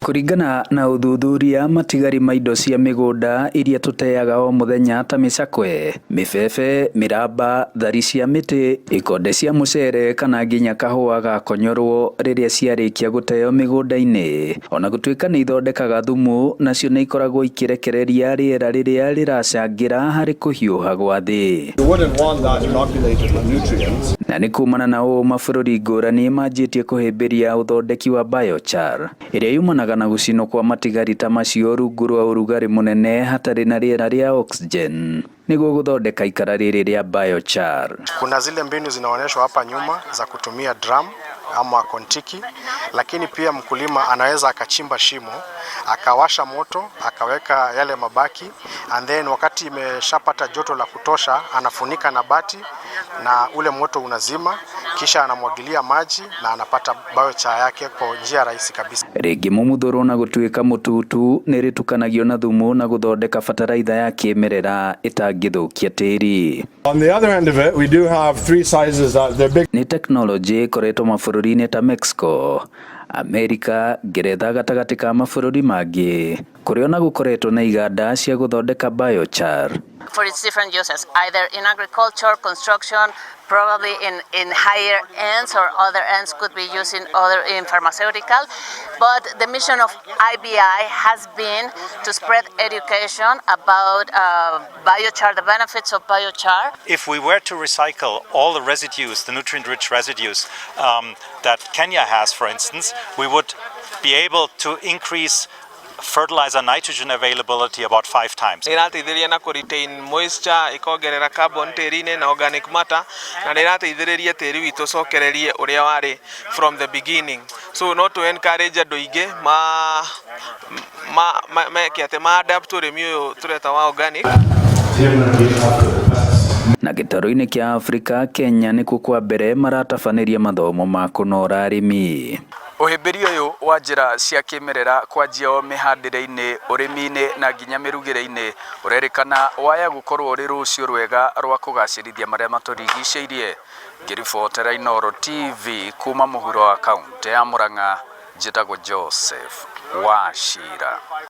Kũringana na ũthuthuria, matigari ma indo cia mĩgũnda iria tũteaga o mũthenya ta mĩcakwe, mĩbebe, mĩramba, thari cia mĩtĩ, ikonde cia mũcere kana nginya kahũa gakonyorwo rĩrĩa ciarĩkia gũteo mĩgũnda-inĩ, ona gũtuĩka nĩ ithondekaga thumu, nacio nĩ ikoragwo ikĩrekereria rĩera rĩrĩa rĩracangĩra harĩ kũhiũha gwa thĩ. You wouldn't want that inoculated with nutrients. Na nĩ kumana na ũũ mabũrũri ngũrani manjĩtie kũhĩmbĩria ũthondeki wa biochar ĩrĩa yumanaga na gũcinwo kwa matigari ta macio rungu rwa ũrugarĩ mũnene hatarĩ na rĩera rĩa oxygen nĩguo gũthondeka ikara rĩrĩ rĩa biochar. Kuna zile mbinu zinaonyeshwa hapa nyuma za kutumia drum ama kontiki, lakini pia mkulima anaweza akachimba shimo, akawasha moto, akaweka yale mabaki, and then wakati imeshapata joto la kutosha, anafunika na bati na ule moto unazima, kisha anamwagilia maji na anapata biochar yake kwa njia rahisi kabisa. Rĩngĩ mũmuthũrwo na gũtuĩka mũtutu nĩ rĩtukanagio na thumu na gũthondeka bataraitha ya kĩmerera ĩtangĩthũkia tĩri. On the other end of it, we do have three sizes that they're big Nĩ tekinoronjĩ ĩkoretwo mabũrũri-inĩ ta Mexico, Amerika, Ngeretha gatagatĩ ka mabũrũri mangĩ kũrĩa ona gũkoretwo na iganda cia gũthondeka biochar. For its different uses, either in agriculture, construction, probably in higher ends or other ends could be used in other in pharmaceutical. But the mission of IBI has been to spread education about biochar, the benefits of biochar. If we were to recycle all the residues, the nutrient-rich residues that Kenya has, for instance, we would be able to increase fertilizer nitrogen availability about five times. Nĩ ĩrateithĩrĩria na kũ retain moisture, ĩkongerera carbon tĩri-inĩ na organic matter, na nĩ ĩrateithĩrĩria tĩri witũ ũcokererie ũrĩa warĩ from the beginning. So no tũ encourage andũ aingĩ ma meke atĩ ma adapt ũrĩmi ũyũ tũreta wa organic. Na gĩtarũ-inĩ kĩa Afrika, Kenya nĩkuo kwa mbere maratabanĩria mathomo ma kũnora arĩmi. Ũhĩmbĩria ũyũ wa njĩra cia kĩmerera kwanjia o mĩhandĩre-inĩ, ũrĩmi-inĩ na nginya mĩrugĩre-inĩ ũrerĩkana waya gũkorwo ũrĩ rũciũ rwega rwa kũgacĩrithia marĩa matũrigicĩirie. Ngĩribotera Inooro TV kuma mũhuro wa kaũntĩ ya Murang'a, njĩtagwo Joseph Wachira.